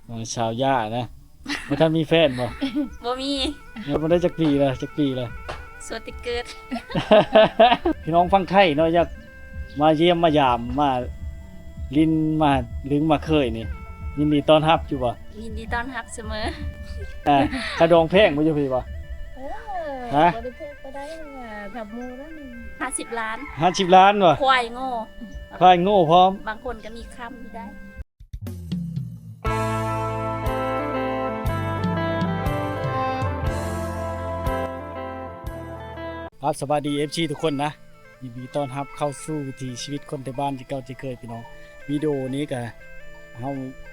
ເອີ ສາວຢ້ານະ ບໍ່ທັນມີແຟນບໍ່? ບໍ່ມີ. ຍັງບໍ່ໄດ້ຈັກປີລະ ຈັກປີລະ? ໂສດແຕ່ເກີດ. ພີ່ນ້ອງຝັ່ງໄທເນາະ ຢາກມາຢ້ຽມມາຢາມ ມາຫຼິ້ນມາລຶງມາເຄີຍນີ້ ຍິນດີຕ້ອນຮັບຢູ່ບໍ່? ຍິນດີຕ້ອນຮັບສະເໝີ. ອ່າ ຄ່າດອງແພງບໍ່ຢູ່ພີ້ບໍ່? ເອີ ຮະ? ບໍ່ໄດ້ແພງປານໃດ ຖ້າໝູ່ນັ້ນ ຫ້າສິບລ້ານ. ຫ້າສິບລ້ານບໍ່? ຄວາຍໂງ່ ຄວາຍໂງ່ພ້ອມ. ບາງຄົນກໍມີຄຳຢູ່ໄດ໋. ຄາບ ສະບາຍດີ ເອັຟຊີ ທຸກຄົນນະ ຍິນດີຕ້ອນຮັບເຂົ້າສູ່ວິຖີຊີວິດຄົນໄທບ້ານທີ່ເກົ່າທີ່ເຄີຍ ພີ່ນ້ອງ. ວິດີໂອນີ້ກະເຮົາ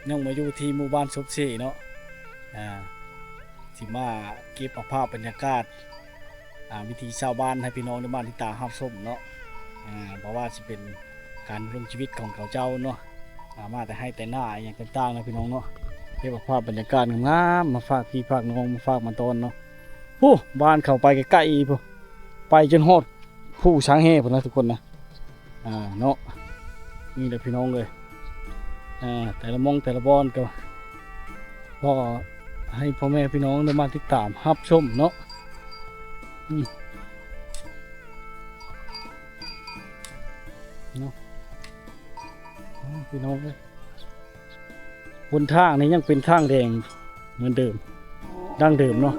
ຍັງມາຢູ່ທີ່ໝູ່ບ້ານສົບເຊເນາະ ອ່າ ຊິມາເກັບເອົາພາບບັນຍາກາດ ອ່າ ວິຖີຊາວບ້ານໃຫ້ພີ່ນ້ອງໄດ້ມາຕິດຕາມຮັບຊົມເນາະ. ອ່າ ບໍ່ວ່າຊິເປັນການດຳລົງຊີວິດຂອງເຂົາເຈົ້າເນາະ ອ່າ ມາແຕ່ໄຮ່ແຕ່ນາອີ່ຫຍັງຕ່າງໆນະ ພີ່ນ້ອງເນາະ. ເກັບເອົາພາບບັນຍາກາດງາມໆ ມາຝາກພີ່ຝາກນ້ອງ ມາຝາກມາຕ້ອນເນາະ. ໂອ້ ບ້ານເຂົາໄປໄກໆພຸ້ນ ໄປຈົນຮອດພູຊ້າງແຮ່ພຸ້ນນະ ທຸກຄົນນະ. ອ່າ ເນາະ ນີ້ແຫຼະ ພີ່ນ້ອງເອີຍ. ອ່າ ແຕ່ລະໝ່ອງແຕ່ລະບ່ອນກໍພໍໃຫ້ພໍ່ແມ່ພີ່ນ້ອງໄດ້ມາຕິດຕາມຮັບຊົມເນາະ. ອືມ ເນາະ ອ່າ ພີ່ນ້ອງເອີຍ ຫົນທາງນີ້ຍັງເປັນທາງແດງເໝືອນເດີມ ດັ້ງເດີມເນາະ.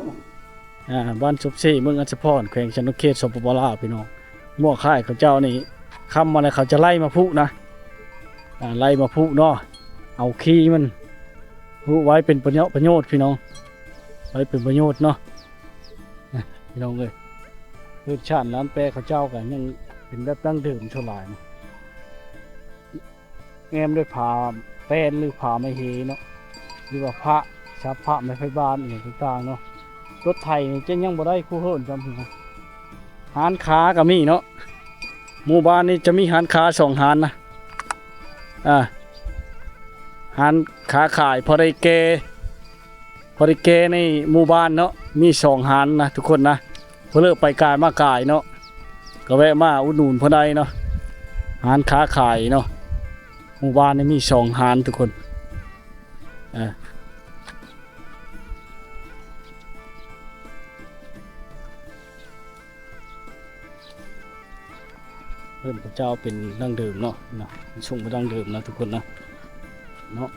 ອ່າ ບ້ານສົບເຊ ເມືອງອັດສະພອນ ແຂວງສະຫວັນນະເຂດ ສປປ ລາວ ພີ່ນ້ອງ. ໝວກຄ້າຍເຂົາເຈົ້ານີ້ ຄ່ຳມາແລ້ວເຂົາຈະໄລ່ມາພຸນະ ອ່າ ໄລ່ມາພຸເນາະ ເອົາຂີ້ມັນພຸໄວ້ເປັນປະໂຫຍດ ປະໂຫຍດ ພີ່ນ້ອງ ໄວ້ເປັນປະໂຫຍດເນາະ. ນະ ພີ່ນ້ອງເອີຍ ເຮືອນຊານລານແປເຂົາເຈົ້າກໍຍັງເປັນແບບດັ້ງເດີມສ່ວນຫຼາຍນະ. ແອ້ມດ້ວຍຜ້າແປ້ນ ຫຼື ຜ້າໄມ້ເຮເນາະ ຫຼືວ່າຜ້າ ສາບຜ້າໄມ້ໄຜ່ບ້ານອີ່ຫຍັງຕ່າງໆເນາະ. ລົດໄຖນີ້ຈະຍັງບໍ່ໄດ້ຄູ່ເຮືອນຊ້ຳ. ຮ້ານຄ້າກໍມີເນາະ ໝູ່ບ້ານນີ້ຈະມີຮ້ານຄ້າສອງຮ້ານນະ ອ່າ ຮ້ານຄ້າຂາຍພໍໄດ້ແກ່ ພໍໄດ້ແກ່ໃນໝູ່ບ້ານເນາະ ມີສອງຮ້ານນະ ທຸກຄົນນະ. ເພື່ອເລີກໄປກາຍມາກາຍເນາະ ກໍແວະມາອຸດໜູນເພິ່ນໄດ້ເນາະ ຮ້ານຄ້າຂາຍເນາະ. ໝູ່ບ້ານນີ້ມີສອງຮ້ານ ທຸກຄົນ ເອີ ເຮືອນເຂົາເຈົ້າເປັນດັ້ງເດີມເນາະ ນະ ຊົງມາດັ້ງເດີມນະ ທຸກຄົນນະ ເນາະ.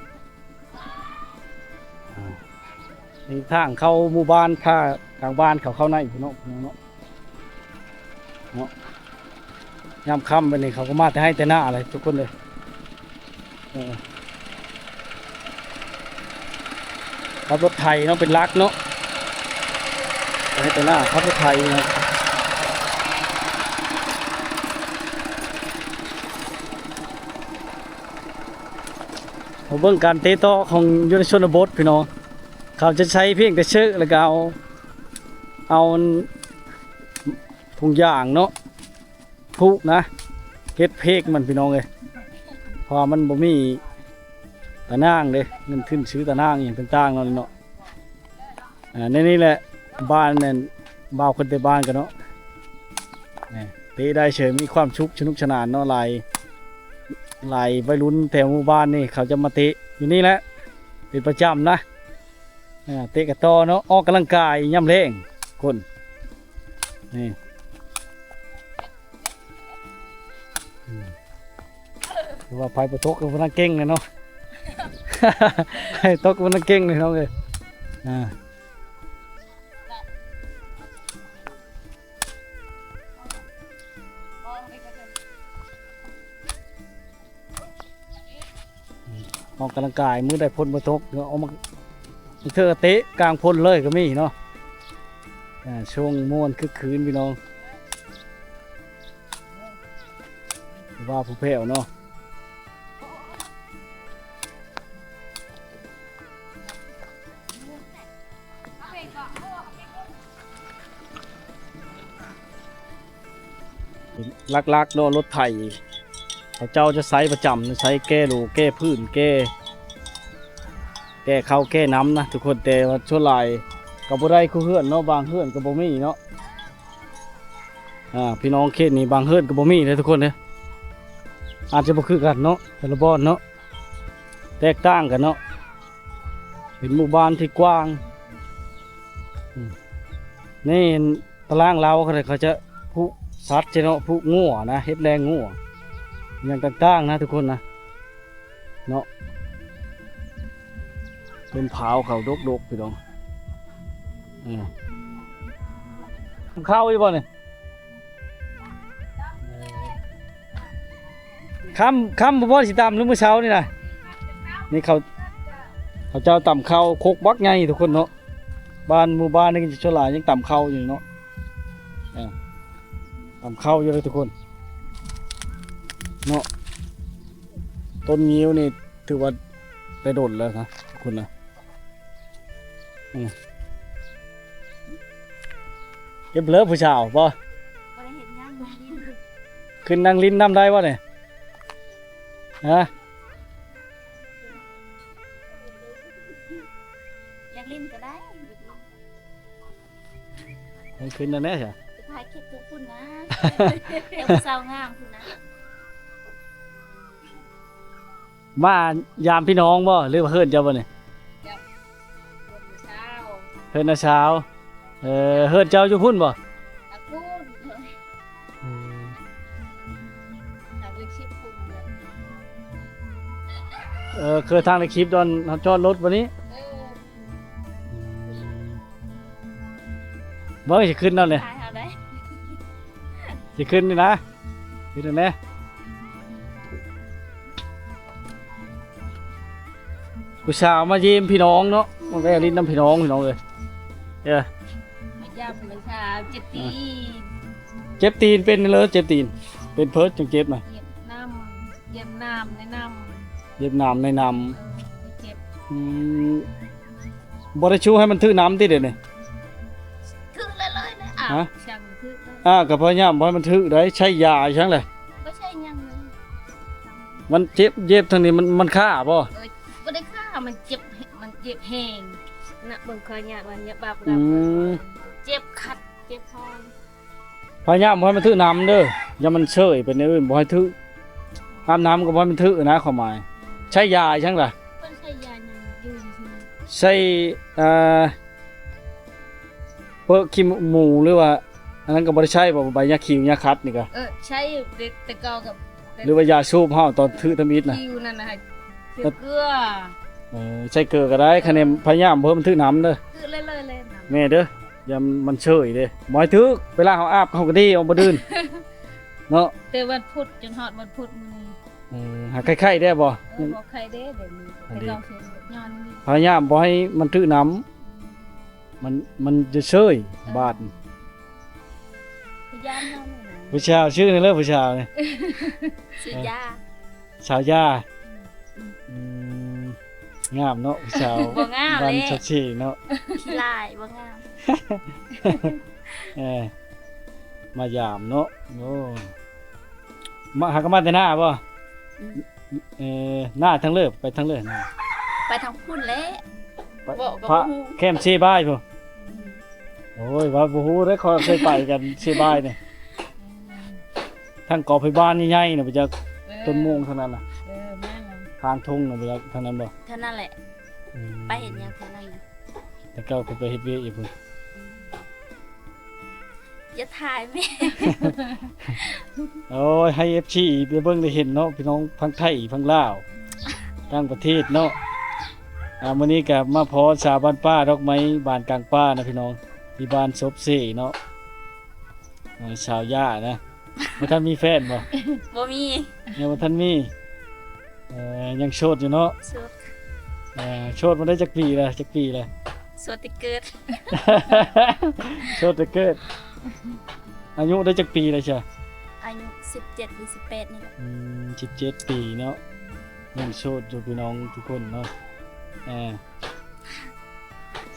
ອ່າ ນີ້ທາງເຂົ້າໝູ່ບ້ານ ຖ້າທາງບ້ານເຂົາເຂົ້າໃນພຸ້ນເນາະ ເນາະ ເນາະ. ຍາມຄ່ຳແບບນີ້ເຂົາກໍມາແຕ່ໄຮ່ແຕ່ນາແຫຼະ ທຸກຄົນເອີຍ. ເອີ ຂັບລົດໄຖເນາະ ເປັນຫຼັກເນາະ ໄປໄຮ່ໄປນາ ຂັບລົດໄຖເນາະ. ມາເບິ່ງການເຕະຕໍ້ຂອງຢູ່ໃນຊົນນະບົດ ພີ່ນ້ອງ. ເຂົາຈະໃຊ້ພຽງແຕ່ເຊາະ ແລ້ວກໍເອົາ ເອົາຖົງຢາງເນາະ ຜູກນະ ເຮັດເພກມັນ ພີ່ນ້ອງເອີຍ. ເພາະວ່າມັນບໍ່ມີຕາໜ່າງເດ້ ເງິນທຶນຊື້ຕາໜ່າງອີ່ຫຍັງຕ່າງໆເນາະ ນີ້ເນາະ. ອ່າ ໃນນີ້ແຫຼະ ບ້ານນັ້ນ ບ່າວຄົນແຕ່ບ້ານກັນເນາະ ເຕະໄດ້ເສີຍ ມີຄວາມສຸກ ສະໜຸກສະໜານເນາະ. ຫຼາຍ ຫຼາຍໄວລຸ້ນແຖວໝູ່ບ້ານນີ້ ເຂົາຈະມາເຕະຢູ່ນີ້ແຫຼະ ເປັນປະຈຳນະ. ອ່າ ເຕະກະຕໍ່ເນາະ ອອກກຳລັງກາຍຍາມແລງຄົນ ນີ້ ອືມ ຄືວ່າໃຜບໍ່ຕົກກໍບໍ່ນັ່ງເກັ່ງແຫຼະເນາະ ໃຜຕົກກໍບໍ່ນັ່ງເກັ່ງເລີຍເນາະ ເອີຍ. ອ່າ ອອກກຳລັງກາຍ ມື້ໃດຝົນບໍ່ຕົກ ເອົາມາ ເທື່ອເຕະກາງຝົນເລີຍກໍມີເນາະ. ອ່າ ຊ່ວງມ່ວນຄຶກຄື້ນ ພີ່ນ້ອງ ວ່າຜູ້ແພ້ວເນາະ. ຫຼັກໆເນາະ ລົດໄຖເຂົາເຈົ້າຈະໃຊ້ປະຈຳ ໃຊ້ແກ່ໂຫຼ ແກ່ພື້ນ ແກ່ ແກ່ເຂົ້າແກ່ນ້ຳນະທຸກຄົນ. ແຕ່ວ່າສ່ວນຫຼາຍກໍບໍ່ໄດ້ຄູ່ເຮືອນເນາະ ບາງເຮືອນກໍບໍ່ມີເນາະ. ອ່າ ພີ່ນ້ອງເຂດນີ້ບາງເຮືອນກໍບໍ່ມີເດ້ທຸກຄົນເດ້. ອາດຈະບໍ່ຄືກັນເນາະ ແຕ່ລະບ່ອນເນາະ ແຕກຕ່າງກັນເນາະ. ເປັນໝູ່ບ້ານທີ່ກວ້າງ. ອືມ ໃນຕາລາງລາວເຂົາ ເຂົາຈະຜູກສັດເນາະ, ຜູກງົວນະ, ເຮັດແລງົວ ຫຍັງຕ່າງໆນະທຸກຄົນນະ ເນາະ. ຕົ້ນພ້າວເຂົາດົກໆ ພີ່ນ້ອງ. ເອີ ເຂົ້າຢູ່ບໍ່ນີ້? ຄ່ຳ ຄ່ຳບໍ່ພໍຊິຕຳ ຫຼືມື້ເຊົ້ານີ້ນະ? ນີ້ເຂົາ ເຂົາເຈົ້າຕຳເຂົ້າຄົກບັກໃຫຍ່ທຸກຄົນເນາະ. ບ້ານ ໝູ່ບ້ານນີ້ກໍສ່ວນຫຼາຍຍັງຕຳເຂົ້າຢູ່ເນາະ. ເອີ ຕຳເຂົ້າຢູ່ເດີທຸກຄົນເນາະ. ຕົ້ນງິ້ວນີ້ຖືວ່າໄດ້ດົນແລ້ວນະທຸກຄົນນະ. ອືມ ເກັບເລີບຜູ້ສາວບໍ່? ບໍ່ໄດ້ເຮັດຫຍັງ ນັ່ງຫຼິ້ນ. ຂຶ້ນນັ່ງຫຼິ້ນນຳໄດ້ບໍ່ນີ້? ຮະ? ຢາກຫຼິ້ນກໍໄດ້. ມັນຂຶ້ນແນວໃດຊະ? ໄປຖ່າຍຄລິບຢູ່ພຸ້ນນະ ແຕ່ຜູ້ສາວງາມພຸ້ນນະ. ມາຢາມພີ່ນ້ອງບໍ່ ຫຼືວ່າເຮືອນເຈົ້າບໍ່ນີ້? ເຮືອນນ້າສາວ. ເອີ ເຮືອນເຈົ້າຢູ່ພຸ້ນບໍ່? ທາງພຸ້ນ. ອືມ ທາງເລກສິບພຸ້ນ. ເອີ ຄືທາງເລກສິບ ຕອນເຮົາຈອດລົດບໍ່ນີ້? ເອີ. ອືມ ເບິ່ງຊິຂຶ້ນນຳນີ້ ຖ່າຍເຮົາໄດ້ ຊິຂຶ້ນນີ້ນະ ຂຶ້ນນີ້ນະ. ຜູ້ສາວມາຢ້ຽມພີ່ນ້ອງເນາະ ມາແວ່ຫຼິ້ນນຳພີ່ນ້ອງ ພີ່ນ້ອງເອີຍ. ເອີ ມາຢ້ຽມຜູ້ສາວ ເຈັບຕີນ. ເຈັບຕີນ ເປັນເລີຍ ເຈັບຕີນ ເປັນເພີດຈັ່ງເຈັບນະ? ເຈັບນ້ຳ ເຈັບນ້ຳໃນນ້ຳ ເຈັບນ້ຳໃນນ້ຳ. ເອີ ເຈັບ. ອືມ ບໍ່ໄດ້ຊູໃຫ້ມັນຖືກນ້ຳຕິດຽວນີ້? ຖືກເລີຍໆ ນະ. ຮະ? ຊ່າງຖືກເລີຍ. ອ່າ ກໍພະຍາຍາມບໍ່ໃຫ້ມັນຖືກໄດ໋. ໃຊ້ຢາອີ່ຫຍັງແຫຼະ? ບໍ່ໃຊ້ຫຍັງເລີຍ. ມັນເຈັບ ເຈັບທາງນີ້ ມັນ ມັນຄາບໍ່? ເອີ ບໍ່ໄດ້ຄາ ມັນເຈັບ ມັນເຈັບແຮງນະ. ເບິ່ງຂ້ອຍຍາດວ່າຍາບາບ. ອືມ ເຈັບຄັດ ເຈັບທ້ອງ. ພະຍາຍາມບໍ່ໃຫ້ມັນຖືກນ້ຳເດີ ຢ່າມັນເຊີຍໄປແນວອື່ນ ບໍ່ໃຫ້ຖືກ ອາບນ້ຳກໍບໍ່ໃຫ້ມັນຖືກນະ ຄວາມໝາຍ. ໃຊ້ຢາອີ່ຫຍັງລະ? ເພິ່ນໃຊ້ຢາຫຍັງຢູ່? ໃຊ້ ອ່າ ເປິກຂີ້ໝູ ຫຼືວ່າອັນນັ້ນກໍບໍ່ໄດ້ໃຊ້ບໍ່? ໃບຫຍ້າຄີຫຍ້າຄັດນີ້ກະ ເອີ ໃຊ້ແຕ່ເກົ່າກັບ ຫຼືວ່າຢາສູບເຮົາຕອນຖືກທຳອິດນະ? ຄິວນັ້ນນະ ໃສ່ເກືອ. ເອີ ໃສ່ເກືອກໍໄດ້ ຄະແນນພະຍາຍາມບໍ່ໃຫ້ມັນຖືກນ້ຳເດີ. ແມ່ເດີ ຢ່າມັນເຊີຍເດ້ ບໍ່ໃຫ້ຖືກ. ເວລາເຮົາອາບເຮົາກໍດີ ເອົາບໍ່ດື່ນເນາະ. ແຕ່ວັນພຸດຈົນຮອດວັນພຸດມື້ນີ້. ເອີ ຫາໄຂ້ໆ ໄດ້ບໍ່? ເອີ ບໍ່ໄຂ້ເດ້ ດຽວນີ້. ພະຍາຍາມບໍ່ໃຫ້ມັນຖືກນ້ຳ ມັນ ມັນຈະເຊີຍບາດ. ພະຍາຍາມເນາະ. ຜູ້ສາວຊື່ນີ້ເລີຍ ຜູ້ສາວນີ້ ຊື່ຢາ ສາວຢາ. ອືມ ອືມ ງາມເນາະ ຜູ້ສາວ. ບໍ່ງາມ ວັນເດ້ ຊາວສີ່ເນາະ ຂີ້ລ້າຍ ບໍ່ງາມ. ເອີ ມາຢາມເນາະ. ໂອ້ ມາ ຫາກໍມາແຕ່ໜ້າບໍ່? ອືມ ເອີ ໜ້າທາງເລີ ໄປທາງເລີ ໜ້າ ໄປທາງພຸ້ນແຫຼະ. ໄປ ເວົ້າກໍບໍ່ຮູ້ ແຄມເຊບາຍພຸ້ນ. ອືມ ໂອ້ຍ ວ່າບໍ່ຮູ້ເດ້ ຂ້ອຍເຄີຍໄປກັນເຊບາຍນີ້. ອືມ ທາງກອໄຟບ້ານໃຫຍ່ໆ ນະ ໄປຈາກ ເອີ ຕົ້ນມ່ວງທາງນັ້ນນະ. ເອີ ແມ່ນລະ ທາງທົ່ງນະ ໄປຈາກທາງນັ້ນບໍ່? ເທົ່ານັ້ນແຫຼະ. ອືມ ໄປເຮັດຫຍັງເທົ່ານັ້ນນະ? ແຕ່ເກົ່າເຂົາໄປເຮັດວຽກຢູ່ພຸ້ນ. ອືມ ຢ່າຖ່າຍແມ່. ໂອ້ຍ ໃຫ້ເອັຟຊີໄດ້ເບິ່ງໄດ້ເຫັນເນາະ ພີ່ນ້ອງຝັ່ງໄທຝັ່ງລາວ ຕ່າງປະເທດເນາະ. ອ່າ ມື້ນີ້ກໍມາພໍ້ສາວບ້ານປ່າດອກໄມ້ ບ້ານກາງປ່ານະ ພີ່ນ້ອງ ທີ່ບ້ານສົບເຊເນາະ. ເອີ ສາວຢານະ ບໍ່ທັນມີແຟນບໍ່? ບໍ່ມີ ຍັງບໍ່ທັນມີ. ເອີ ຍັງໂສດຢູ່ເນາະ? ໂສດ. ເອີ ໂສດມາໄດ້ຈັກປີແລ້ວ? ຈັກປີແລ້ວ? ໂສດແຕ່ເກີດ. ໂສດແຕ່ເກີດ. ອາຍຸໄດ້ຈັກປີແລ້ວຊະ? ອາຍຸສິບເຈັດ ຫຼື ສິບແປດນີ້ແຫຼະ. ອືມ ສິບເຈັດປີເນາະ ຍັງໂສດຢູ່ ພີ່ນ້ອງທຸກຄົນເນາະ. ເອີ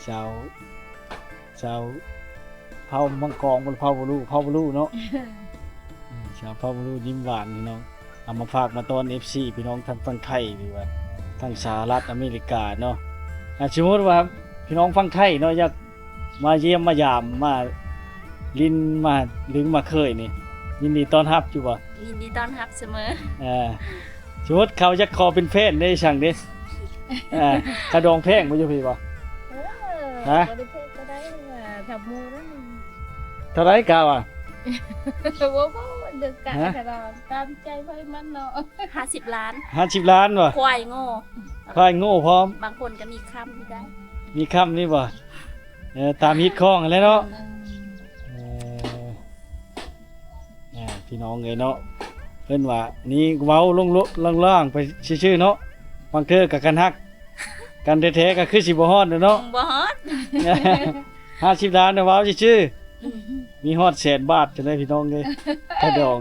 ສາວ ຊາວເຜົ່າມັງກອງ ເຜົ່າບໍ່ຮູ້ ເຜົ່າບໍ່ຮູ້ເນາະ. ອືມ ຊາວເຜົ່າບໍ່ຮູ້ ຍິ້ມຫວານພີ່ນ້ອງ. ເອົາມາຝາກມາຕ້ອນເອັຟຊີ ພີ່ນ້ອງທາງຝັ່ງໄທ ຫຼືວ່າທາງສະຫະລັດອາເມລິກາເນາະ. ອ່າ ສົມມຸດວ່າພີ່ນ້ອງຝັ່ງໄທເນາະ ຢາກມາຢ້ຽມມາຢາມ ມາຫຼິ້ນ ມາດຶງມາເຄີຍນີ້ ຍິນດີຕ້ອນຮັບຢູ່ບໍ່? ຍິນດີຕ້ອນຮັບສະເໝີ. ເອີ ສົມມຸດເຂົາຢາກຂໍເປັນແຟນເດ້ ຊ່າງເດ້? ເອີ ຄ່າດອງແພງບໍ່ຢູ່ພີ້ບໍ່? ເອີ ຮະ? ບໍ່ໄດ້ແພງປານໃດ ຖ້າໝູ່ນັ້ນ ເທົ່າໃດກະວ່າ? ບໍ່ ບໍ່ ເດີກະ ຮະ? ຕາມໃຈໃຜມັນເນາະ. ຫ້າສິບລ້ານ ຫ້າສິບລ້ານບໍ່? ຄວາຍໂງ່ ຄວາຍໂງ່ພ້ອມ. ບາງຄົນກໍມີຄຳຢູ່ໄດ໋ ມີຄຳນີ້ບໍ່? ເອີ ຕາມຮີດຄອງຫັ້ນແຫຼະເນາະ. ເອີ ເອີ ພີ່ນ້ອງເອີຍເນາະ ເພິ່ນວ່ານີ້ເວົ້າລົງໆລ່າງໆໄປຊື່ໆເນາະ. ບາງເທື່ອກໍຄັນຮັກກັນແທ້ໆກໍຄືຊິບໍ່ຮອດແຫຼະເນາະ. ບໍ່ຮອດ ຫ້າສິບລ້ານນະ ເວົ້າຊື່ໆ ອືມ ມີຮອດແສນບາດຈັ່ງໃດພີ່ນ້ອງເອີຍ. ຄ່າດອງ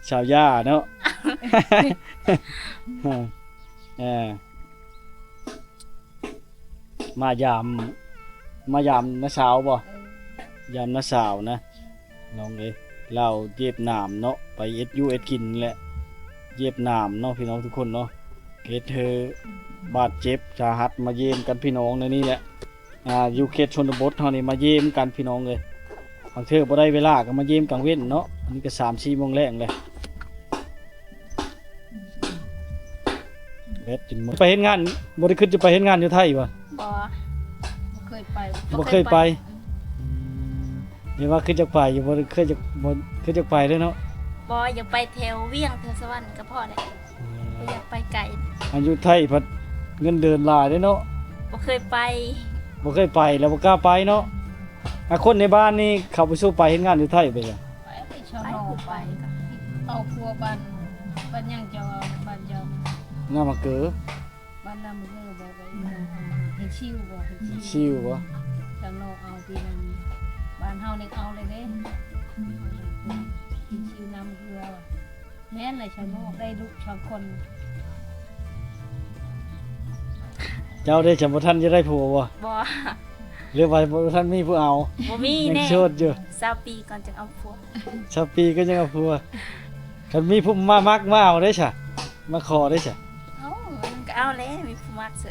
ສາວຢາເນາະ. ເອີ ມາຢາມ ມາຢາມນ້າສາວບໍ່? ເອີ ຢາມນ້າສາວນະ ນ້ອງເອີຍ. ລາວເຈັບໜາມເນາະ ໄປເຮັດຢູ່ເຮັດກິນແຫຼະ ເຈັບໜາມເນາະ ພີ່ນ້ອງທຸກຄົນເນາະ. ເຮັດໃຫ້ບາດເຈັບສາຫັດ ມາຢ້ຽມກັນພີ່ນ້ອງໃນນີ້ແຫຼະ. ອ່າ ຢູ່ເຂດຊົນນະບົດເຮົານີ້ ມາຢ້ຽມກັນພີ່ນ້ອງເອີຍ. ບາງເທື່ອບໍ່ໄດ້ເວລາກໍມາຢ້ຽມກາງເວັນເນາະ. ອັນນີ້ກໍສາມສີ່ໂມງແລງແລ້ວ. ແບດຈົນໝົດ. ໄປເຮັດງານ ບໍ່ໄດ້ຄິດຈະໄປເຮັດງານຢູ່ໄທບໍ່? ບໍ່ ບໍ່ເຄີຍໄປ ບໍ່ເຄີຍໄປ. ອືມ ເຫັນວ່າຄືຈະໄປຢູ່ ບໍ່ໄດ້ ຄືຈະ ບໍ່ ຄືຈະໄປເລີຍເນາະ. ບໍ່ ຢາກໄປແຖວວຽງ ແຖວສະຫວັນກໍພໍແຫຼະ. ອືມ ບໍ່ຢາກໄປໄກ. ອັນຢູ່ໄທພັດເງິນເດືອນຫຼາຍເດ້ເນາະ. ບໍ່ເຄີຍໄປ ບໍ່ເຄີຍໄປ ແລ້ວບໍ່ກ້າໄປເນາະ. ອາ ຄົນໃນບ້ານນີ້ເຂົາໄປສູ່ໄປເຮັດງານຢູ່ໄທໄປຊະ? ໄປ ໄປຊາວນອກໄປ ເອົາຜົວບ້ານ ບ້ານຫຍັງເຈົ້າ ບ້ານເຈົ້າ ນາມະເກີ ບ້ານນາມະເກີ ບໍ່ ບໍ່ ເຮັດຊິວບໍ່ ເຮັດຊິວ ເຮັດຊິວບໍ່? ຊາວນອກເອົາປີນັ້ນ ບ້ານເຮົານີ້ເອົາເລີຍເດ້ ເຮັດຊິວນາມະເກືອ. ແມ່ນແຫຼະ ຊາວໂມກໄດ້ລູກສອງຄົນ. ເຈົ້າເດ້ ຈະບໍ່ທັນຈະໄດ້ຜົວບໍ່? ບໍ່ ຫຼືວ່າບໍ່ທັນມີຜູ້ເອົາ? ບໍ່ມີ ຍັງແນ່ ໂສດຢູ່. ຊາວປີກ່ອນຈຶ່ງເອົາຜົວ ຊາວປີກໍຍັງເອົາຜົວ. ຄັນມີຜູ້ມາມັກມາເອົາເດ້ຊະ ມາຂໍເດ້ຊະ? ເອົາ ມັນກໍເອົາແຫຼະ ມີຜູ້ມັກເສີ.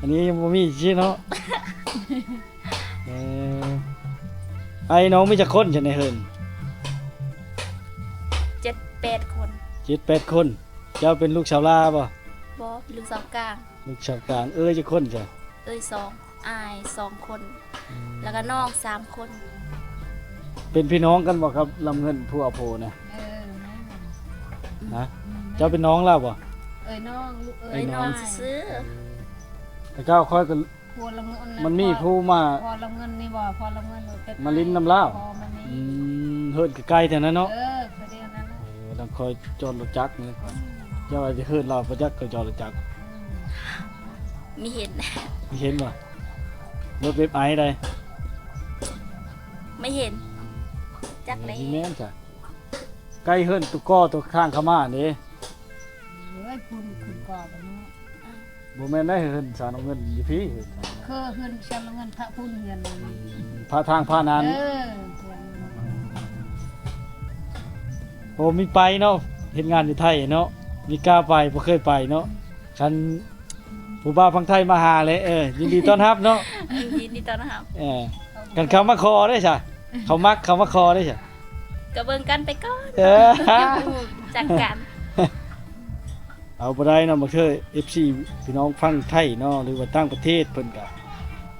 ອັນນີ້ຍັງບໍ່ມີຊີ້ເນາະ. ເອີ ອ້າຍນ້ອງມີຈັກຄົນຊັ້ນໃນເຮືອນ? ເຈັດແປດຄົນ ເຈັດແປດຄົນ. ເຈົ້າເປັນລູກສາວຫຼ້າບໍ່? ບໍ່ ເປັນລູກສາວກາງ. ລູກສາວກາງ. ເອື້ອຍຈັກຄົນຊະ? ເອື້ອຍສອງ ອ້າຍສອງຄົນ. ອືມ ແລ້ວກໍນ້ອງສາມຄົນ. ເປັນພີ່ນ້ອງກັນບໍ່ກັບລຳເງິນຜູ້ເອົາຜົວນະ? ເອີ ແມ່ນ. ຮະ? ອືມ ເຈົ້າເປັນນ້ອງລາວບໍ່? ເອື້ອຍນ້ອງ ລູກເອື້ອຍ ເອື້ອຍນ້ອງຊື່ໆ. ເອີ ແຕ່ເກົ່າຂ້ອຍກໍ ຜົວລຳເງິນ ມັນມີຜູ້ມາ ຜົວລຳເງິນນີ້ບໍ່? ຜົວລຳເງິນມາຫຼິ້ນນຳລາວ. ອືມ ເຮືອນໃກ້ໆແຖວນັ້ນເນາະ. ເອີ ເຮືອນນັ້ນ. ເອີ ຕ້ອງຄ່ອຍຈອດລົດຈັກນີ້ ເຈົ້າວ່າຊິເຮືອນລາວບໍ່ຈັກ ຄ່ອຍຈອດລົດຈັກ. ອືມ ມີເຫັນ ມີເຫັນບໍ່? ລົດເວັບໄອໃດ ມີເຫັນ ຈັກແລ້ວ. ແມ່ນຊະ ໃກ້ເຮືອນຕຸກກໍຕົວຂ້າງເຂົ້າມາເດ້. ເອີຍ ພຸ້ນຂຶ້ນກໍໄປເນາະ. ບໍ່ແມ່ນໄດ໋ ເຮືອນສາວນ້ຳເງິນຢູ່ພີ້. ຄືເຮືອນສາວນ້ຳເງິນພະພຸ້ນ ເຮືອນນັ້ນ ພະທາງພະນັ້ນ. ເອີ ໂອ້ ມີໄປເນາະ ເຮັດງານຢູ່ໄທເນາະ. ມີກ້າໄປ ບໍ່ເຄີຍໄປເນາະ. ຄັນຜູ້ບ່າວຝັ່ງໄທມາຫາແຫຼະ ເອີ ຍິນດີຕ້ອນຮັບເນາະ. ເອີ ຍິນດີຕ້ອນຮັບ. ເອີ ຄັນເຂົາມາຂໍເດ້ຊະ ເຂົາມັກ ເຂົາມາຂໍເດ້ຊະ? ກໍເບິ່ງກັນໄປກ່ອນ. ເອີ ຈັກກັນ. ເອົາບໍ່ໄດ້ເນາະ ບາງເທື່ອເອັຟຊີພີ່ນ້ອງຝັ່ງໄທເນາະ ຫຼືວ່າຕ່າງປະເທດ ເພິ່ນກະ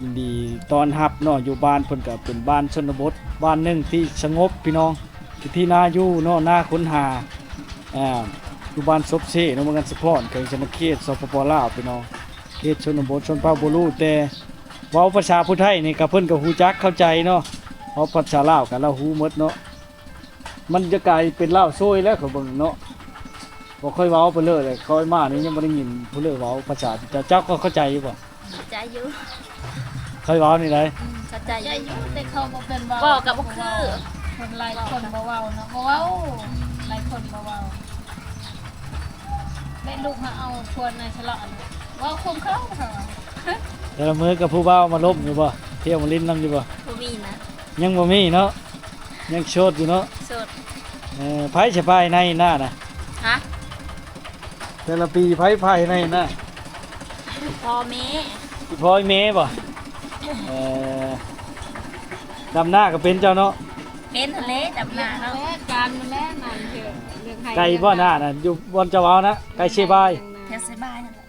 ຍິນດີຕ້ອນຮັບເນາະ. ຢູ່ບ້ານເພິ່ນກະເປັນບ້ານຊົນນະບົດບ້ານໜຶ່ງທີ່ສະຫງົບພີ່ນ້ອງ ເປັນທີ່ໜ້າຢູ່ເນາະ ໜ້າຄົ້ນຫາ. ອ່າ ຢູ່ບ້ານສົບເຊເນາະ ເມືອງອັນສະພອນ ແຂວງສະຫວັນນະເຂດ ສປປ ລາວ ພີ່ນ້ອງ ເຂດຊົນນະບົດ ຊົນເຜົ່າບໍ່ຮູ້ ແຕ່ເວົ້າພາສາຜູ້ໄທນີ້ກະເພິ່ນກະຮູ້ຈັກເຂົ້າໃຈເນາະ. ເວົ້າພາສາລາວກະລາວຮູ້ໝົດເນາະ. ມັນຈະກາຍເປັນລາວໂຊຍແລ້ວ ຂ້ອຍເບິ່ງເນາະ. ບໍ່ຄ່ອຍເວົ້າໄປເລີຍ ຂ້ອຍມານີ້ຍັງບໍ່ໄດ້ຍິນຜູ້ເລີເວົ້າພາສາເຈົ້າ. ເຈົ້າກໍເຂົ້າໃຈຢູ່ບໍ່? ເຂົ້າໃຈຢູ່. ຂ້ອຍເວົ້ານີ້ໃດ? ອືມ ເຂົ້າໃຈຢູ່ ແຕ່ເຂົາບໍ່ເປັນເວົ້າ ເວົ້າກໍບໍ່ຄື. ຄົນຫຼາຍຄົນບໍ່ເວົ້າເນາະ ບໍ່ເວົ້າ ຫຼາຍຄົນບໍ່ເວົ້າ. ແມ່ລູກມາເອົາຄົນໃນສະເລາະ ເວົ້າຄົມເຂົາ. ແຕ່ລະມື້ກັບຜູ້ບ່າວມາລົມຢູ່ບໍ່? ທ່ຽວມາຫຼິ້ນນຳຢູ່ບໍ່? ບໍ່ມີນະ. ຍັງບໍ່ມີເນາະ ຍັງໂສດຢູ່ເນາະ. ໂສດ. ເອີ ໃຜສະພາຍໃນໜ້ານະ? ຮະ? ແຕ່ລະປີໃຜພາຍໃນໜ້າ? ພໍ່ແມ່. ອີ່ພໍ່ອີ່ແມ່ບໍ່? ເອີ ດຳນາກໍເປັນເຈົ້າເນາະ? ເປັນຫັ້ນແຫຼະ ດຳນາເນາະ. ການມັນແຫຼະນັ້ນ ເລື່ອງໄຮ່ ໄກບໍ່ໜ້ານະ? ຢູ່ບ່ອນເຈົ້າເວົ້ານະ ໄກເຊບາຍ. ແຖວເຊບາຍຫັ້ນແຫຼະ.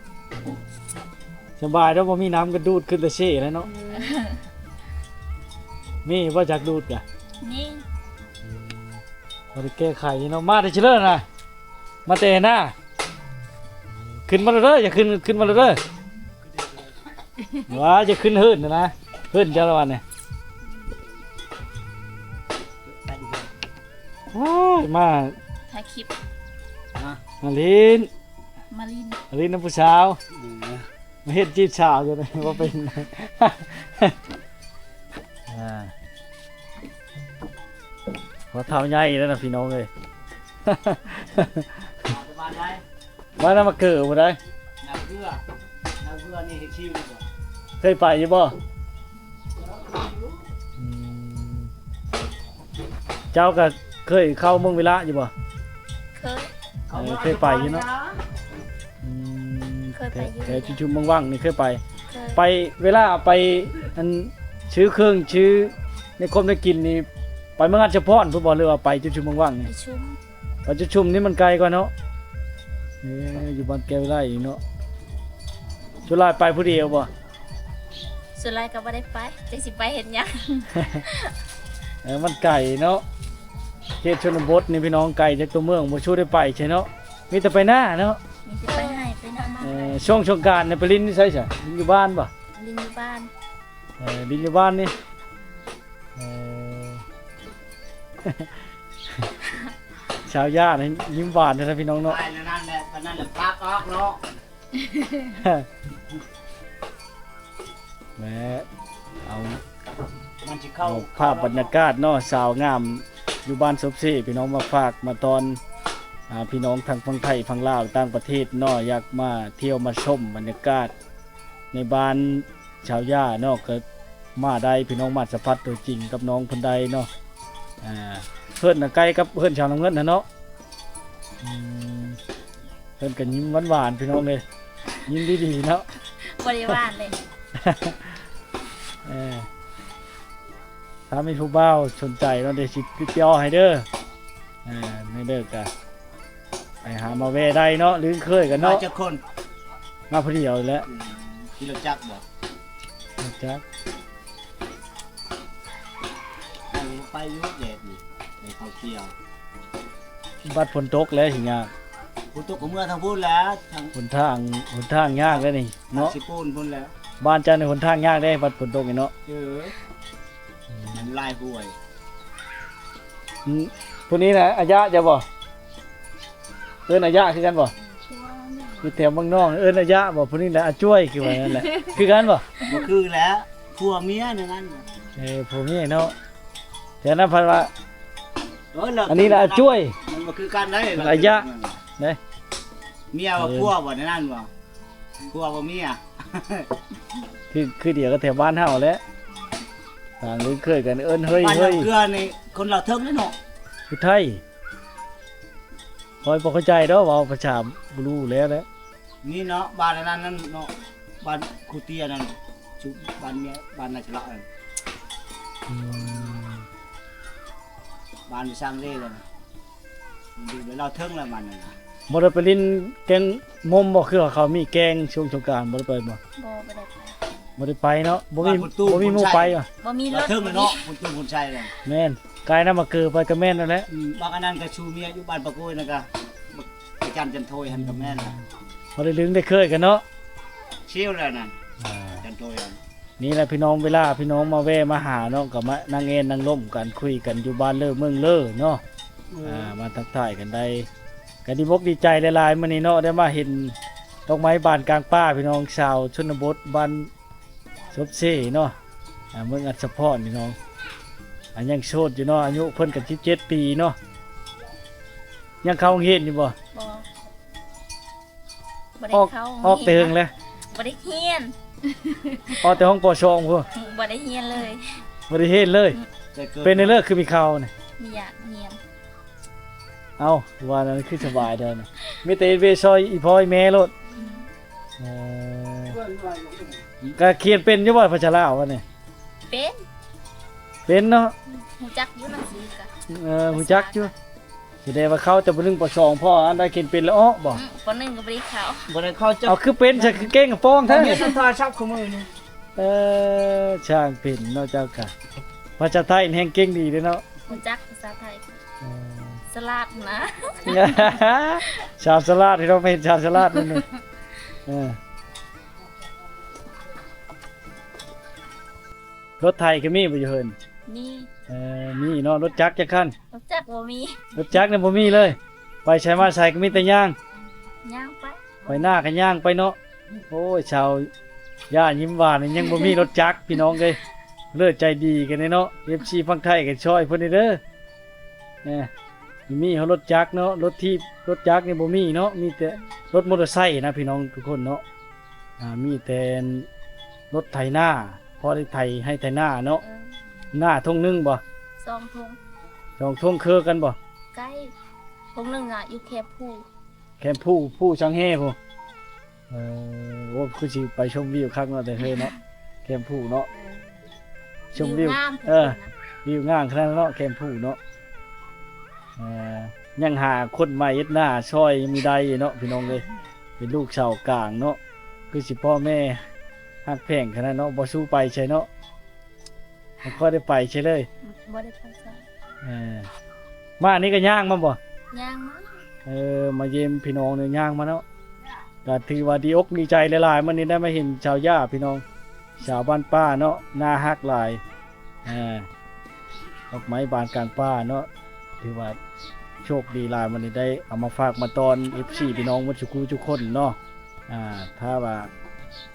ສະບາຍແລ້ວ ບໍ່ມີນ້ຳກໍດູດຂຶ້ນແຕ່ເຊແລ້ວເນາະ. ເອີ ມີບໍ່ຈັກດູດກະ? ມີ. ອືມ ບໍ່ໄດ້ແກ້ໄຂເນາະ. ມາແຕ່ເຊີເລີນະ ມາແຕ່ນາ. ຂຶ້ນມາເລີຍເດີ ຢ່າຂຶ້ນ ຂຶ້ນມາເລີຍເດີ. ວ່າຈະຂຶ້ນເຮືອນນະ ເຮືອນເຈົ້າລະວັນນີ້. ໂອ້ຍ ມາຖ່າຍຄລິບ ມາຫຼິ້ນ ມາຫຼິ້ນ ມາຫຼິ້ນນຳຜູ້ສາວ. ເອີ ມາເຮັດຈີບສາວຢູ່ນີ້ ບໍ່ເປັນ. ອ່າ ພໍເຖົ້າໃຫຍ່ແລ້ວນະພີ່ນ້ອງເອີຍ. ສະບາຍໃດ? ມານຳມາເກີບໍ່ໄດ້ ນາເກືອ ນາເກືອນີ້ເຮັດຊິວດີກວ່າ. ເຄີຍໄປຢູ່ບໍ່? ອືມ ເຈົ້າກໍເຄີຍເຂົ້າເມືອງວິລະຢູ່ບໍ່? ເຄີຍ. ເອີ ເຄີຍໄປຢູ່ເນາະ. ອືມ ເຄີຍໄປຢູ່ ແຖວຊຸມໆວັງໆນີ້ເຄີຍໄປ. ເຄີຍ. ໄປ ເວລາໄປ ອັນ ຊື້ເຄື່ອງ ຊື້ໃນຄົມໄດ້ກິນນີ້ ໄປເມືອງອັດສະພອນພຸ້ນບໍ່ ຫຼືວ່າໄປຈຸມໆວັງໆນີ້? ໄປຊຸມ ໄປຈຸມໆນີ້ມັນໄກກວ່າເນາະ. ເອີ ຢູ່ບ້ານແກ້ວໄລ່ເນາະ. ສ່ວນຫຼາຍໄປຜູ້ດຽວບໍ່? ສ່ວນຫຼາຍກໍບໍ່ໄດ້ໄປ ຈັກຊິໄປເຮັດຫຍັງ. ເອີ ມັນໄກເນາະ ເຂດຊົນນະບົດນີ້ພີ່ນ້ອງ ໄກຈາກຕົວເມືອງ ບໍ່ສູ້ໄດ້ໄປໃຊ່ເນາະ. ມີແຕ່ໄປນາເນາະ ມີແຕ່ໄປໄຮ່ໄປນາ. ເອີ ຊ່ວງສົງການນີ້ໄປຫຼິ້ນຢູ່ໃສຊະ? ຫຼິ້ນຢູ່ບ້ານບໍ່? ຫຼິ້ນຢູ່ບ້ານ. ເອີ ຫຼິ້ນຢູ່ບ້ານນີ້. ເອີ ສາວຍ່ານີ້ຍິ້ມຫວານແທ້ໆ ພີ່ນ້ອງເນາະ. ໄປແລ້ວນັ້ນແຫຼະ ປານນັ້ນແຫຼະ ປາກອອກເນາະ. ແລະ ເອົາ ມັນຊິເຂົ້າ ເອົາພາບບັນຍາກາດເນາະ ສາວງາມຢູ່ບ້ານສົບເຊ ພີ່ນ້ອງ ມາຝາກມາຕ້ອນ ອ່າ ພີ່ນ້ອງທັງຝັ່ງໄທຝັ່ງລາວຕ່າງປະເທດເນາະ ຢາກມາທ່ຽວມາຊົມບັນຍາກາດໃນບ້ານ ຊາວຢາເນາະ ກໍມາໄດ້ພີ່ນ້ອງ ມາສຳຜັດຕົວຈິງກັບນ້ອງເພິ່ນໄດ້ເນາະ. ອ່າ ເຮືອນນະໃກ້ກັບເຮືອນຊາວນ້ຳເງິນຫັ້ນເນາະ. ອືມ ເພິ່ນກໍຍິ້ມຫວານໆ ພີ່ນ້ອງເອີຍ ຍິ້ມດີໆເນາະ ບໍ່ໄດ້ຫວານເລີຍ. ເອີ ຖ້າມີຜູ້ບ່າວສົນໃຈເນາະ ດຽວຊິຕິດຕໍ່ໃຫ້ເດີ. ອ່າ ໃນເດີກະ ໄປຫາມາແວ່ໄດ້ເນາະ ລຶ້ງເຄີຍກັນເນາະ. ມາຈັກຄົນ? ມາຜູ້ດຽວແຫຼະ. ອືມ ຂີ່ລົດຈັກບໍ່? ລົດຈັກ. ໄປຢູ່ແດດນີ້ ໄປເຂົ້າກ່ຽວ. ບັດຝົນຕົກແລ້ວຊິຍາກ. ຝົນຕົກກໍເມືອທາງພຸ້ນແຫຼະ ທາງ ຫົນທາງ ຫົນທາງຍາກແລ້ວນີ້ເນາະ. ຊິປູນພຸ້ນແຫຼະ. ບ້ານເຈົ້ານີ້ຫົນທາງຍາກເດ້ ບັດຝົນຕົກນີ້ເນາະ. ເອີ ມັນຫຼາຍຫ້ວຍ. ອືມ ຜູ້ນີ້ນະ ອາຍະເຈົ້າບໍ່? ເອີ້ນອາຍະຄືກັນບໍ່? ຢູ່ແຖວເມືອງນອກ ເອີ້ນອາຍະບໍ່? ຜູ້ນີ້ນະ ອາຈ້ວຍ ຄືວ່ານັ້ນແຫຼະ ຄືກັນບໍ່? ບໍ່ຄືແຫຼະ ຜົວເມຍແນວນັ້ນ. ເອີ ຜົວເມຍເນາະ. ແຖວນັ້ນເພິ່ນວ່າ ເອີ ອັນນີ້ນະ ອາຈ້ວຍ ມັນບໍ່ຄືກັນໄດ໋. ອາຍະ ເດ້ ເມຍວ່າ ເອີ ຜົວບໍ່ ແນວນັ້ນບໍ່? ຜົວບໍ່ມີອະ ຄື ຄືດຽວກັບແຖວບ້ານເຮົາແຫຼະ ຕ່າງເອີ້ນເຄີຍກັນ ເອີ້ນເຮີຍ ບ້ານເຮີຍ ເກືອນີ້ຄົນລາວເທິງເດ້ເນາະ ຜູ້ໄທ. ຂ້ອຍບໍ່ເຂົ້າໃຈດອກ ເວົ້າພາສາບໍ່ຮູ້ແລ້ວແຫຼະ. ນີ້ເນາະ ບ້ານອັນນັ້ນນັ້ນເນາະ ບ້ານຄູເຕຍນັ້ນ ຊຸ ບ້ານເມຍ ບ້ານນາຊະລະນັ້ນ. ອືມ ບ້ານຢູ່ສ້າງເລແລ້ວນະ ຢູ່ລາວເທິງແລ້ວມັນນະ. ບໍ່ໄດ້ໄປຫຼິ້ນແກ້ງມົມບໍ່? ຄືວ່າເຂົາມີແກ້ງຊ່ວງສົງການ ບໍ່ໄດ້ໄປບໍ່? ບໍ່ ບໍ່ໄດ້ໄປ. ບໍ່ໄດ້ໄປເນາະ ບໍ່ມີ ບໍ່ມີໝູ່ໄປຫວາ? ບໍ່ມີລົດ ເທິງເນາະ ຄົນຕູ້ຄົນໄຊແຫຼະ. ແມ່ນ ກາຍນຳມາເກີໄປກໍແມ່ນນັ້ນແຫຼະ. ອືມ ບັກອັນນັ້ນກໍຊູເມຍຢູ່ບ້ານປາໂກຍນັ້ນກະ ບັກອາຈານຈັນໂທຍຫັ້ນກໍແມ່ນລະ. ພໍໄດ້ລຶ້ງໄດ້ເຄີຍກັນເນາະ ຊິວແລ້ວນັ້ນ ອ່າ ຈັນໂທຍຫັ້ນ. ນີ້ແຫຼະພີ່ນ້ອງ ເວລາພີ່ນ້ອງມາແວ່ມາຫາເນາະ ກໍມານັ່ງແອນນັ່ງລົມກັນ ຄຸຍກັນຢູ່ບ້ານເລີເມືອງເລີເນາະ. ເອີ ອ່າ ມາທັກທາຍກັນໄດ້ ກໍດີອົກດີໃຈຫຼາຍໆ ມື້ນີ້ເນາະ ໄດ້ມາເຫັນດອກໄມ້ບານກາງປ່າ ພີ່ນ້ອງ ຊາວຊົນນະບົດ ບ້ານສົບເຊເນາະ ອ່າ ເມືອງອັດສະພອນ ພີ່ນ້ອງ. ອ່າ ຍັງໂສດຢູ່ເນາະ ອາຍຸເພິ່ນກໍສິບເຈັດປີເນາະ. ຍັງເຂົ້າໂຮງຮຽນຢູ່ບໍ່? ບໍ່. ບໍ່ໄດ້ເຂົ້າ ອອກ ອອກແຕ່ເຫິງແລ້ວ. ບໍ່ໄດ້ຮຽນ ອອກແຕ່ຫ້ອງ ປໍສອງ ພຸ້ນ. ບໍ່ໄດ້ຮຽນເລີຍ. ບໍ່ໄດ້ຮຽນເລີຍ. ອືມ ເປັນແນວໃດຄືມີເຂົ້ານີ້? ມີຢາກຮຽນ. ເອົ້າ ວ່ານັ້ນຄືສະບາຍແທ້ນະ ມີແຕ່ເຮັດວຽກຊ່ອຍອີ່ພໍ່ອີ່ແມ່ໂລດ. ອືມ ເອີ ກະຂຽນເປັນຢູ່ບໍ່ ພາສາລາວອັນນີ້? ເປັນ ເປັນເນາະ. ອືມ ຮູ້ຈັກຢູ່ໜັງສືກະ ເອີ ຮູ້ຈັກຢູ່. ຂ ສະແດງວ່າເຂົ້າແຕ່ ປໍໜຶ່ງ ປໍສອງ ພໍອັນໃດເຂັນເປັນແລ້ວເອາະບໍ່? ອືມ ປໍໜຶ່ງກໍບໍ່ໄດ້ເຂົ້າ. ບໍ່ໄດ້ເຂົ້າຈັກ ເອົາ ຄືເປັນຊະ ຄືເກັ່ງກະປອງແທ້. ມີໂທລະສັບຄູ່ມື້ນີ້. ເອີ ຊ່າງເປັນເນາະເຈົ້າກະ. ພາສາໄທແຮ່ງເກັ່ງດີເດ້ເນາະ. ຮູ້ຈັກພາສາໄທ. ເອີ ສະຫຼາດນະ. ຊາວສະຫຼາດ ພີ່ນ້ອງ ເຫັນຊາວສະຫຼາດນີ້. ເອີ ລົດໄຖກໍມີບໍ່ຢູ່ເຮືອນ? ມີ. ເອີ ມີເນາະ. ລົດຈັກຈັກຄັນ? ລົດຈັກບໍ່ມີ. ລົດຈັກນີ້ບໍ່ມີເລີຍ. ໄປໃສມາໃສກໍມີແຕ່ຍ່າງ. ຍ່າງໄປ. ໄປນາກໍຍ່າງໄປເນາະ. ໂອ້ຍ ຊາວ ຍ່າຍິ້ມຫວານນີ້ຍັງບໍ່ມີລົດຈັກ ພີ່ນ້ອງເອີຍ. ເລີດໃຈດີກັນເນາະ. ເອັຟຊີຝັ່ງໄທກໍຊ່ອຍເພິ່ນແດ່ເດີ. ແນ່ ມີຮອດລົດຈັກເນາະ. ລົດຖີບ ລົດຈັກນີ້ບໍ່ມີເນາະ. ມີແຕ່ລົດມໍເຕີໄຊນະ ພີ່ນ້ອງທຸກຄົນເນາະ. ອ່າ ມີແຕ່ລົດໄຖນາ ພໍໄດ້ໄຖໄຮ່ໄຖນາເນາະ. ເອີ ນາທົ່ງໜຶ່ງບໍ່? ສອງທົ່ງ. ສອງທົ່ງ ເຄືກັນບໍ່? ໃກ້. ທົ່ງໜຶ່ງອະ ຢູ່ແຄມພູ. ແຄມພູ ພູສັງແຮພຸ້ນ. ເອີ ໂອ້ ຄືຊິໄປຊົມວິວຄັກເນາະ ແຕ່ເຮີເນາະ ແຄມພູເນາະ. ເອີ ຊົມວິວ ວິວງາມ. ເອີ ວິວງາມຂະໜາດເນາະ ແຄມພູເນາະ. ເອີ ຍັງຫາຄົນມາເຮັດນາຊ່ອຍຍັງມີໄດ້ເນາະ ພີ່ນ້ອງເອີຍ. ເປັນລູກສາວກາງເນາະ ຄືຊິພໍ່ແມ່ຮັກແພງຂະໜາດເນາະ. ບໍ່ສູ້ໄປໃສເນາະ. ບໍ່ຄ່ອຍໄດ້ໄປໃສເລີຍ. ບໍ່ໄດ້ໄປໃສ. ເອີ ມານີ້ກໍຍ່າງມາບໍ່? ຍ່າງມາ. ເອີ ມາຢ້ຽມພີ່ນ້ອງນີ້ຍ່າງມາເນາະ. ກໍຖືວ່າດີອົກດີໃຈຫຼາຍໆ ມື້ນີ້ໄດ້ມາເຫັນສາວຢາ ພີ່ນ້ອງ ສາວບ້ານປ່າເນາະ. ໜ້າຮັກຫຼາຍ. ເອີ ດອກໄມ້ບານກາງປ່າເນາະ. ຖືວ່າໂຊກດີຫຼາຍ ມື້ນີ້ໄດ້ເອົາມາຝາກມາຕ້ອນ ເອັຟຊີ ພີ່ນ້ອງໝົດສູ່ຄູ່ສູ່ຄົນເນາະ. ອ່າ ຖ້າວ່າ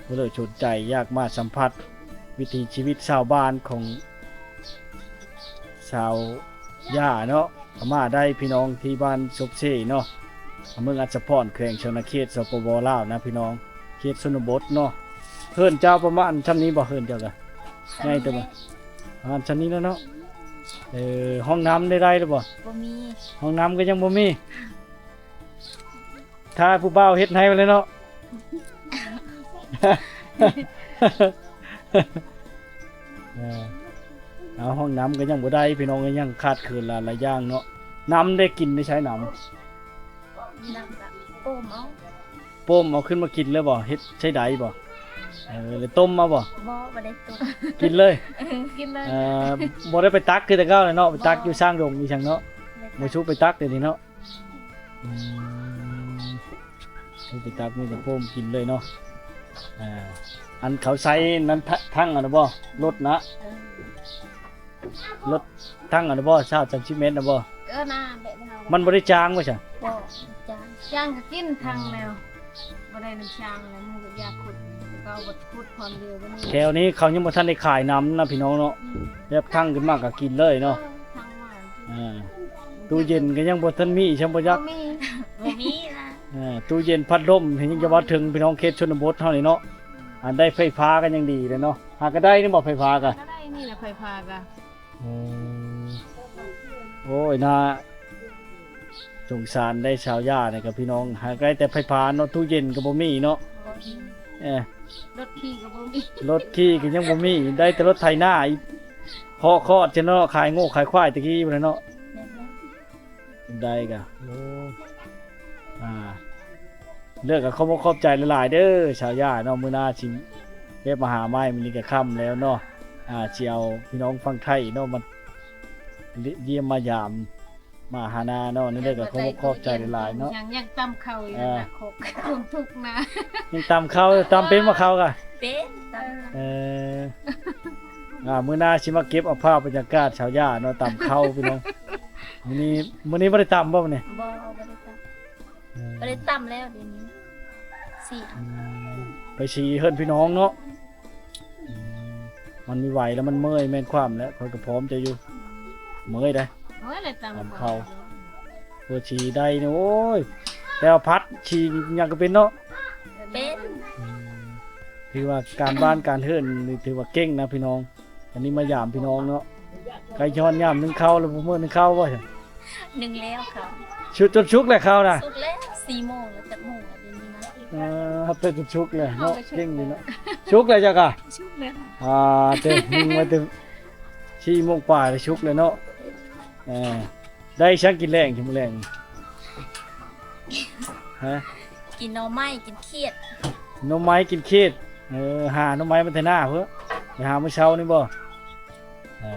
ຜູ້ໃດສົນໃຈຢາກມາສຳຜັດວິຖີຊີວິດຊາວບ້ານຂອງສາວຢາເນາະ ກໍມາໄດ້ພີ່ນ້ອງ ທີ່ບ້ານສົບເຊເນາະ ເມືອງອັດສະພອນ ແຂວງຊະວນະເຂດ ສປປ ລາວນະພີ່ນ້ອງ ເຂດຊົນນະບົດເນາະ. ເຮືອນເຈົ້າປະມານຊ່ຳນີ້ບໍ່? ເຮືອນເຈົ້າກະໃຫຍ່ເຕີບ. ປະມານຊ່ຳນີ້ແຫຼະເນາະ. ເອີ ຫ້ອງນ້ຳໄດ້ໄດ້ຫຼືບໍ່? ບໍ່ມີ. ຫ້ອງນ້ຳກໍຍັງບໍ່ມີ. ຖ້າຜູ້ບ່າວເຮັດໃຫ້ໄປແລ້ວເນາະ. ເອີ ເອົາ ຫ້ອງນ້ຳກໍຍັງບໍ່ໄດ້ພີ່ນ້ອງເອີຍ ຍັງຂາດເຂີນຫຼາຍໆຢ່າງເນາະ. ນ້ຳໄດ້ກິນໄດ້ໃຊ້ນ້ຳ? ນ້ຳກະຕົ້ມເອົາ. ຕົ້ມເອົາຂຶ້ນມາກິນເລີຍບໍ່? ເຮັດໃຊ້ໃດບໍ່? ເອີ ແລ້ວຕົ້ມເອົາບໍ່? ບໍ່ ບໍ່ໄດ້ຕົ້ມ. ກິນເລີຍ? ເອີ ກິນເລີຍ. ເອີ ບໍ່ໄດ້ໄປຕັກຄືແຕ່ເກົ່າແລ້ວເນາະ. ໄປຕັກຢູ່ຊ້າງດົງອີ່ຫຍັງເນາະ. ບໍ່ ບໍ່ຊຸກໄປຕັກດຽວນີ້ເນາະ. ອືມ ຄືໄປຕັກມີແຕ່ໂຟມກິນເລີຍເນາະ. ອ່າ ອັນເຂົາໃສ່ນັ້ນ ທ- ຖັງອັນນັ້ນບໍ່? ລົດນະ? ເອີ ລົດຖັງອັນນັ້ນບໍ່? ຊາວສາມສິບແມັດນະບໍ່? ເອີ ນະ ແບບນັ້ນ. ມັນບໍ່ໄດ້ຈາງບໍ່ຊະ? ບໍ່ຈາງ. ຈາງກໍກິນຖັງແລ້ວ. ບໍ່ໄດ້ນ້ຳຊາງແລ້ວ ມັນກໍຢາກຂຸດ ເຂົາບໍ່ຂຸດພອນດຽວ. ແຖວນີ້ເຂົາຍັງບໍ່ທັນໄດ້ຂາຍນ້ຳນະພີ່ນ້ອງເນາະ. ອືມ ແບບທັງຂຶ້ນມາກໍກິນເລີຍເນາະ. ເອີ ທັງມາ ອ່າ ຕູ້ເຢັນກໍຍັງບໍ່ທັນມີ ຊ່ຳບໍ່ຈັກ. ບໍ່ມີ ບໍ່ມີນະ. ເອີ ຕູ້ເຢັນ ພັດລົມ ຍັງຈະວ່າເຖິງ ພີ່ນ້ອງເຂດຊົນນະບົດເຮົານີ້ເນາະ. ອັນໄດ້ໄຟຟ້າກໍຍັງດີແຫຼະເນາະ. ຫາກໍໄດ້ນີ້ບໍ່ ໄຟຟ້າກໍ? ກໍໄດ້ນີ້ແຫຼະ ໄຟຟ້າກໍ. ອືມ ໂອ້ຍ ໜ້າສົງສານໄດ໋ ຊາວຢານີ້ກັບພີ່ນ້ອງ ຫາໄດ້ແຕ່ໄຟຟ້າເນາະ. ຕູ້ເຢັນກໍບໍ່ມີເນາະ. ບໍ່ມີ. ເອີ ລົດຂີ່ກໍບໍ່ມີ. ລົດຂີ່ກໍຍັງບໍ່ມີ ໄດ້ແຕ່ລົດໄຖນາ ເພາະຄອດຈະເນາະ ຂາຍງົວຂາຍຄວາຍແຕ່ກີ້ພຸ້ນແຫຼະເນາະ. ແມ່ນແລ້ວ. ໄດ້ກະ ໂອ້ ອ່າ ເລີກກະຂອບອົກຂອບໃຈຫຼາຍໆເດີ ຊາວຢາເນາະ. ມື້ໜ້າຊິແວະມາຫາໃໝ່ ມື້ນີ້ກະຄ່ຳແລ້ວເນາະ. ອ່າ ຊິເອົາພີ່ນ້ອງຝັ່ງໄທເນາະ ມາຢ້ຽມມາຢາມ ມາຫານາເນາະ. ນີ້ເລີກກະຂອບອົກຂອບໃຈຫຼາຍໆເນາະ. ຍັງ ຍັງຕຳເຂົ້າຢູ່ນະ ຄອກຄວາມທຸກນະ. ຍັງຕຳເຂົ້າ ຕຳເປັນບໍ່ເຂົ້າກະ? ເປັນ ຕຳ. ເອີ ອ່າ ມື້ໜ້າຊິມາເກັບເອົາພາບບັນຍາກາດຊາວຢາເນາະ ຕຳເຂົ້າພີ່ນ້ອງ. ມື້ນີ້ ມື້ນີ້ບໍ່ໄດ້ຕຳບໍ່ມື້ນີ້? ບໍ່ ບໍ່ໄດ້ຕຳ. ເອີ ບໍ່ໄດ້ຕຳແລ້ວດຽວນີ້. ຊິ ອືມ ໄປສີເຮືອນພີ່ນ້ອງເນາະ. ອືມ ມັນມີໄຫວແລ້ວມັນເມື່ອຍ ແມ່ນຄວາມແຫຼະ ຂ້ອຍກໍພ້ອມໃຈຢູ່. ເມື່ອຍເດ້ ເມື່ອຍແຫຼະ ຕຳເຂົ້າ. ເພື່ອສີໄດ້ນີ້ ໂອ້ຍ ແຕ່ວ່າຜັດສີຫຍັງກໍເປັນເນາະ. ເປັນ. ອືມ ຖືວ່າການບ້ານການເຮືອນນີ້ຖືວ່າເກັ່ງນະພີ່ນ້ອງ. ອັນນີ້ມາຢາມພີ່ນ້ອງເນາະ. ໃກ້ຮອດຍາມໜຶ້ງເຂົ້າແລ້ວ ບໍ່ມື້ໜຶ້ງເຂົ້າບໍ່? ໜຶ້ງແລ້ວເຂົ້າ. ຊຸກ ຈົນສຸກແລ້ວເຂົ້ານະ? ສຸກແລ້ວ ສີ່ໂມງແລ້ວ ຈັກໂມງແລ້ວດຽວນີ້ນະ? ເອີ ຮັບແຕ່ຈົນສຸກແລ້ວເນາະ. ເກັ່ງດີເນາະ. ສຸກແລ້ວເຈົ້າກະ? ສຸກແລ້ວ. ອ່າ ເຕັມໜຶ່ງມາແຕ່ສີ່ໂມງປາຍ ສຸກແລ້ວເນາະ. ເອີ ໄດ້ຫຍັງກິນແລງ ກິນມື້ແລງ? ຮະ? ກິນໜໍ່ໄມ້ ກິນຂຽດ. ໜໍ່ໄມ້ ກິນຂຽດ. ເອີ ຫາໜໍ່ໄມ້ມາແຕ່ໜ້າເພີ້ນ ໄປຫາມື້ເຊົ້ານີ້ບໍ່? ເອີ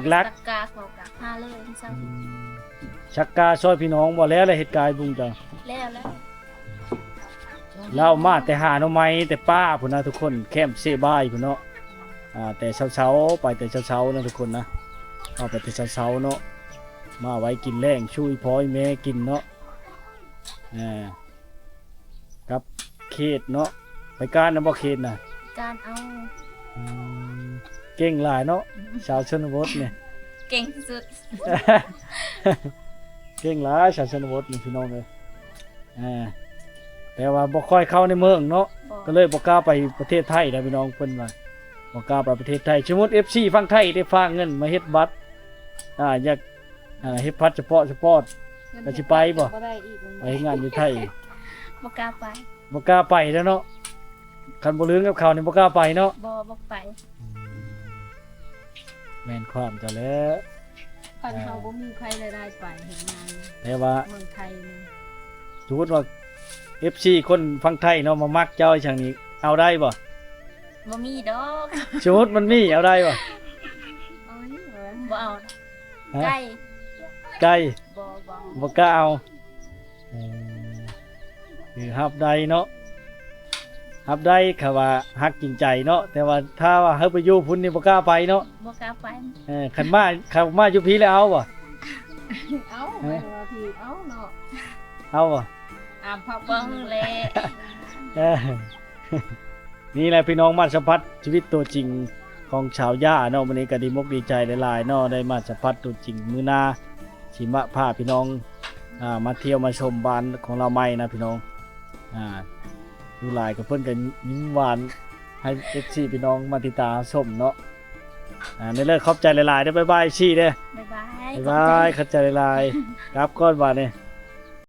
ຫຼັກໆ ສັກກາເຂົາກະຫາເລີຍມື້ເຊົ້າ. ອືມ ສັກກາຊ່ອຍພີ່ນ້ອງບໍ່? ແລ້ວ ແລ້ວເຮັດກາຍບຸງເຈົ້າ? ແລ້ວ ແລ້ວ. ລາວມາແຕ່ຫາໜໍ່ໄມ້ແຕ່ປ່າພຸ້ນນະທຸກຄົນ ແຄມເຊບາຍພຸ້ນເນາະ. ອ່າ ແຕ່ເຊົ້າໆ ໄປແຕ່ເຊົ້າໆນະທຸກຄົນນະ ເອົາໄປແຕ່ເຊົ້າໆເນາະ ມາໄວ້ກິນແລງ ຊຸຍພໍ່ອີ່ແມ່ກິນເນາະ. ອ່າ ກັບເຂດເນາະ ໄປການນຳບໍ່ເຂດນະ? ການເອົາ. ອືມ ເກັ່ງຫຼາຍເນາະ ສາວຊົນນະບົດນີ້ ເກັ່ງທີ່ສຸດ. ເກັ່ງຫຼາຍສາວຊົນນະບົດນີ້ ພີ່ນ້ອງເອີຍ. ອ່າ ແຕ່ວ່າບໍ່ຄ່ອຍເຂົ້າໃນເມືອງເນາະ ບໍ່ ກໍເລີຍບໍ່ກ້າໄປປະເທດໄທນະພີ່ນ້ອງ. ເພິ່ນວ່າບໍ່ກ້າໄປປະເທດໄທ. ສົມມຸດເອັຟຊີຝັ່ງໄທໄດ້ຝາກເງິນມາເຮັດບັດ ອ່າ ຢາກ ອ່າ ເຮັດພາສປອດ ສະປອດ ກໍຊິໄປບໍ່? ບໍ່ໄດ້ອີກ ໄປເຮັດງານຢູ່ໄທ. ບໍ່ກ້າໄປ. ບໍ່ກ້າໄປແລ້ວເນາະ. ຄັນບໍ່ລຶ້ງກັບເຂົານີ້ບໍ່ກ້າໄປເນາະ. ບໍ່ ບໍ່ໄປ. ອືມ ແມ່ນຄວາມເຈົ້າແຫຼະ. ຄັນເຮົາ ອ່າ ບໍ່ມີໃຜລາຍໄດ້ໄປເຮັດງານ ແຕ່ວ່າເມືອງໄທນີ້ ສົມມຸດວ່າເອັຟຊີຄົນຝັ່ງໄທເນາະ ມາມັກເຈົ້າຈັ່ງນີ້ ເອົາໄດ້ບໍ່? ບໍ່ມີດອກ. ສົມມຸດມັນມີ ເອົາໄດ້ບໍ່? ບໍ່ມີ. ບໍ່ເອົາ. ຮະ? ໄກ່ ໄກ່. ບໍ່ ບໍ່ ບໍ່ກ້າເອົາ. ເອີ ຄືຮັບໄດ້ເນາະ ຮັບໄດ້ ຖ້າວ່າຮັກຈິງໃຈເນາະ. ແຕ່ວ່າຖ້າວ່າໃຫ້ໄປຢູ່ພຸ້ນນີ້ບໍ່ກ້າໄປເນາະ. ບໍ່ກ້າໄປ. ເອີ ຄັນມາ ຄັນມາຢູ່ພີ້ແລ້ວເອົາບໍ່? ເອົາ. ຮະ? ໄປວ່າພີ້ເອົາເນາະ. ເອົາບໍ່? ອາມພັກເບິ່ງແຫຼະ. ເອີ ນີ້ແຫຼະພີ່ນ້ອງ ມາສຳຜັດຊີວິດຕົວຈິງຂອງສາວຢາເນາະ. ມື້ນີ້ກໍດີມົກດີໃຈຫຼາຍໆເນາະ ໄດ້ມາສຳຜັດຕົວຈິງ. ມື້ໜ້າຊິມາພາພີ່ນ້ອງ ອ່າ ມາທ່ຽວມາຊົມບ້ານຂອງລາວໃໝ່ນະພີ່ນ້ອງ. ອ່າ ຢູ່ຫຼາຍກໍເພິ່ນກໍຍິ້ມຫວານໃຫ້ເອັຟຊີພີ່ນ້ອງມາຕິດຕາມຊົມເນາະ. ອ່າ ນີ້ເລີຍ ຂອບໃຈຫຼາຍໆເດີ. ບາຍບາຍເອັຟຊີເດີ. ບາຍບາຍ. ບາຍບາຍ. ຂອບໃຈ. ຂອບໃຈຫຼາຍໆ. ກັບກ່ອນບາດນີ້.